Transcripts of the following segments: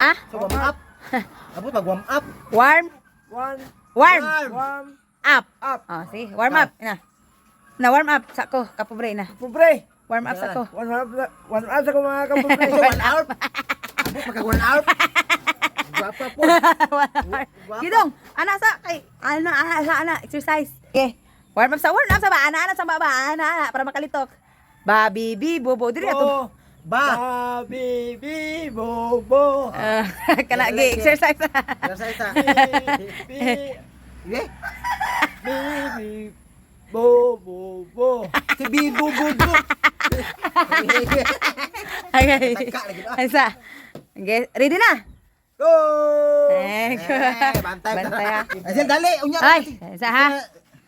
Ha? So warm up. Abot mag warm up. Warm, One, warm, warm, up. up. Oh, sige, warm up. Na. Na warm up sa ko, kapobre na. Pobre. Warm up sa ko. 1 hour, 1 hour sa ko mga kapobre. So 1 hour. Abot magka 1 hour. Gwapa po. Gidong, ana sa kay ana ana sa ana exercise. Okay. Warm up sa ba ana ana sa ba ba ana ana para makalitok. Ba bi bi bo bo diri ato. Ba. Ba, bi, bi, bo, bo. Ah, kana gi exercise. Exercise ta. Bi, Eh, bi, bi, bo, bo, bo. si Bibo Bubo. Okay. Tagka lagi na. Asa. Okay, ready na? Go! Eh, Eh, bantay. Bantay ha. Asel dali unya. Ay, sa ha.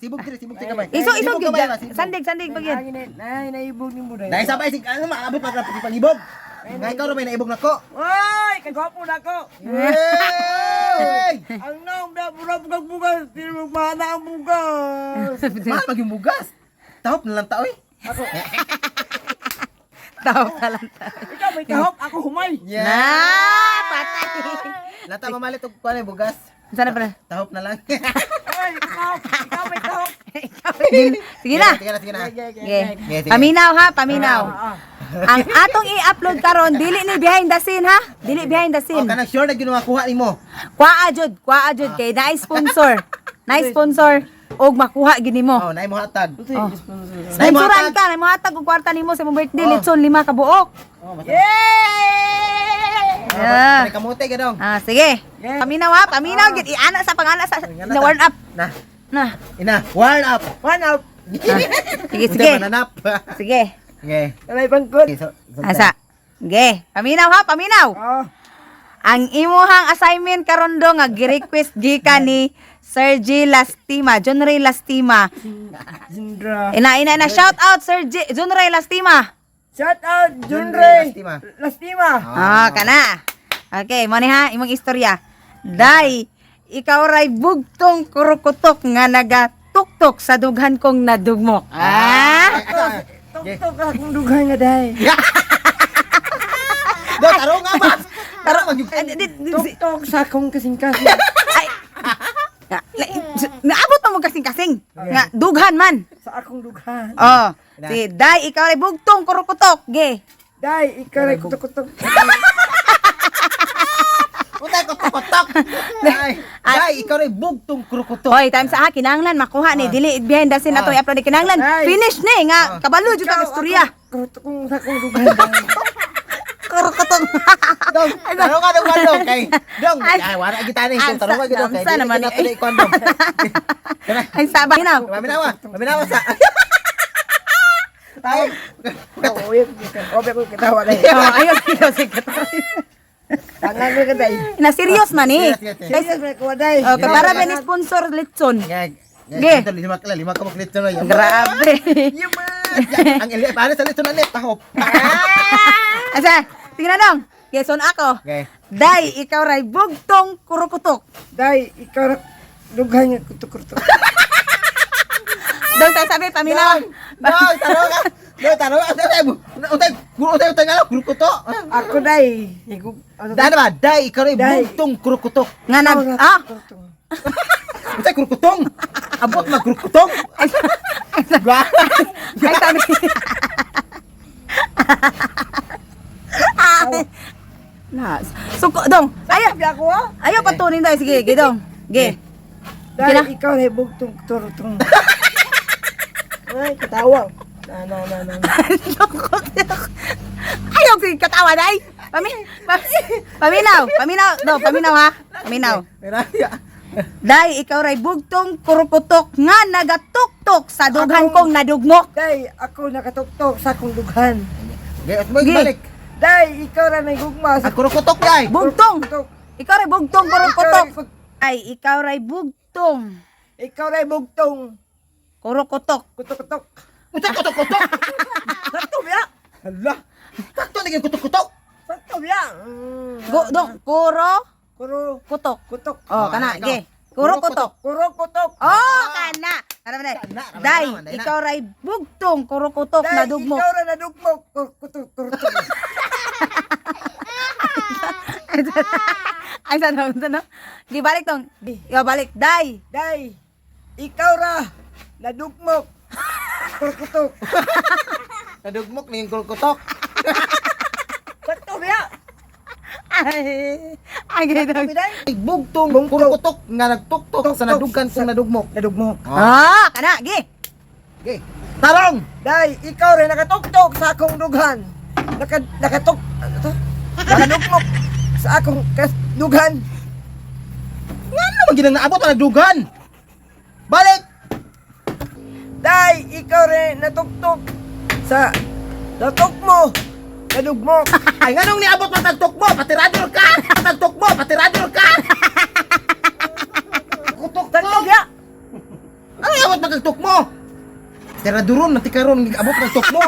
Sibog diri, sibog diri kamay. Iso iso Sibog gyud. kamay ba, sibog. Sandig sandig pag yun. Ay, naibog ni mo dahil. Dahil sabay sig ano maabot pa ka pangibog. Nga ikaw ra may naibog nako. Ay, kagwapo na ko. Hey! Ang naong na, mura bugag bugas. Di mo mana ang bugas. Mahal mag yung bugas. Tahop na lang tao eh. Ako, Tawag ka lang. ikaw may kahop, ako humay. Na, patay. Lata mamalit og kuan eh, bugas. Sana pala. Tahop na lang. Ay, ikaw, ikaw may kahop. Sige na. Sige na, sige na. Okay. Sige, sige. Paminaw ha, paminaw. Ang atong i-upload karon dili ni behind the scene ha. Dili behind the Oh, scene. kanang sure na ginawa kuha nimo. Kuha jud, kuha jud kay naay sponsor. Naay sponsor og makuha gini mo. Oh, naay mo hatag. Oh. Naay mo Sponsoran hatag. ka, naay mohatag og kwarta nimo sa imong birthday, Oh. litson lima ka buok. Oh, basta. Yay! Yeah. Pare kamote gadong. Ah, sige. Paminaw ha, paminaw gid iana sa pangana sa na warm up. Na. Na. Ina, warm up. One up. Ah, sige, Unsa sige. mananap. Sige. Okay. Kalay bangkot. Okay, so, Asa. Sige. Paminaw ha, paminaw. Ah, Ang imuhang assignment karon do nga gi-request gikan ni Sir G Lastima, John Ray Lastima. Zindra. Ina ina ina shout out Sir G, John Ray Lastima. Shout out, Junrey Junrey. Lastima. Lastima. Ah, kana. Okay, mo ni ha imong istorya. Day, ikaw ray bugtong kurukutok nga nagatuktok sa dughan kong nadugmok. Ah! Tok-tok akong dughay nga day. Do, tarong nga ba? Tarong mag Ay, Tok-tok sa akong kasing-kasing. Ay. Naabot pa mo kasing-kasing. Nga dughan man. Sa akong dughan. Oh, si Day, ikaw ray bugtong kurukutok. Ge. Day, ikaw ray kutok-kutok. Utay kotok-kotok. Ay, day, ikaw ray bugtong krukutok. Hoy, time sa ha, kinahanglan makuha ni dili behind the scene atong i-upload ni kinahanglan. Ay. Finish ni nga kabalo jud ang istorya. Kutok sa akong dughan. Day. Kurukutok. Dong, tarong nga dong dong kay. Dong, Ay. ay wala kita ni Ang tarong nga dong kay. sa naman Dili eh. kita ikuan dong. Kana. Ay saba. Hinaw. Maminawa, maminawa sa. Ay, Oo, yun. Obe ko kitawa day. Oh, ayaw sigaw sigaw. Tangan ko ka day. Na serious man eh. Serious, serious. Serious man ko day. Okay, para ba ni sponsor litson. Gag. Ge. Lima ka lima ka maklito na yan. Grabe. Ang ili para sa litson na net tahop. Asa, sige na dong. Geson ako. Okay. Day, ikaw ray bugtong kurukutok. Day, ikaw ray dughan nga kutok-kutok. Dong tayo sabi, paminaw. Dong, tarong ka. Dong, tarong ka. Utay, utay, utay nga krukutok. Ako day. Higug. Ano Dai na ba? Dai, ikaw ray Day. bugtong krukutok. Nga nag, ah, Utay krukutong. Abot mag krukutong. ay sabi. Ay. Na, suko dong. Ayaw, Sabi ako ah. ayaw patunin tayo. Sige, ge dong. Ge. Day, Kina? ikaw ray bugtong kutok. Ay, katawa. Na na na na. Ayaw, sige, katawa day. Paminaw, paminaw, do, paminaw ha. Paminaw. Day, ikaw ray bugtong kurukutok nga nagatuktok sa dughan kong nadugmok. Day, ako nakatuktok sa akong dughan. Ge, mo Ge. balik. Day, ikaw ra may gugma sa Ang krukutok dai. Bugtong. Kutok. Ikaw ray bugtong kurukutok. Ay, ikaw ray bugtong Ikaw ray bugtong kurukutok. kutok-kutok. Utay kutok-kutok. Sakto biya. Hala. Sakto lagi kutok-kutok. Sakto biya. Mm. Go, dong, kuro Kuro kutok. kutok. Oh, kana, ikaw. ge. Kuro kutok. Kuro kutok. Oh, kana. Tara ba Kana, tara Day, naman, day na. ikaw ray bugtong kurukutok Day, nadugmok. ikaw ra nadugmok. Kutok kutok. Ay, sana, sana. Gibalik tong. Yo, balik. Day. Day, ikaw ra nadugmok. Kurukutok. Nadugmok ni yung kutok. Sakto biya. Ay, ay, dong. Biday. Bugtong kurukutok nga nagtuktok sa nadughan kong nadugmok. Nadugmok. Ah, kana, gi. Okay. Tarong! Day, ikaw rin nakatuktok sa akong dughan. Nakatuk ano to? Nakadugmok sa akong dughan. Nga naman ginang naabot ang nagdugan. Balik! Day, ikaw rin natuktok sa natuk mo. Nadugmok. Ay, nganong niabot matagtok mo? Patirador ka! Matagtok mo! Patirador ka! Kutok Sakto biya. Ano niabot matagtok mo? Tiraduron, natikaron, abot matagtok mo.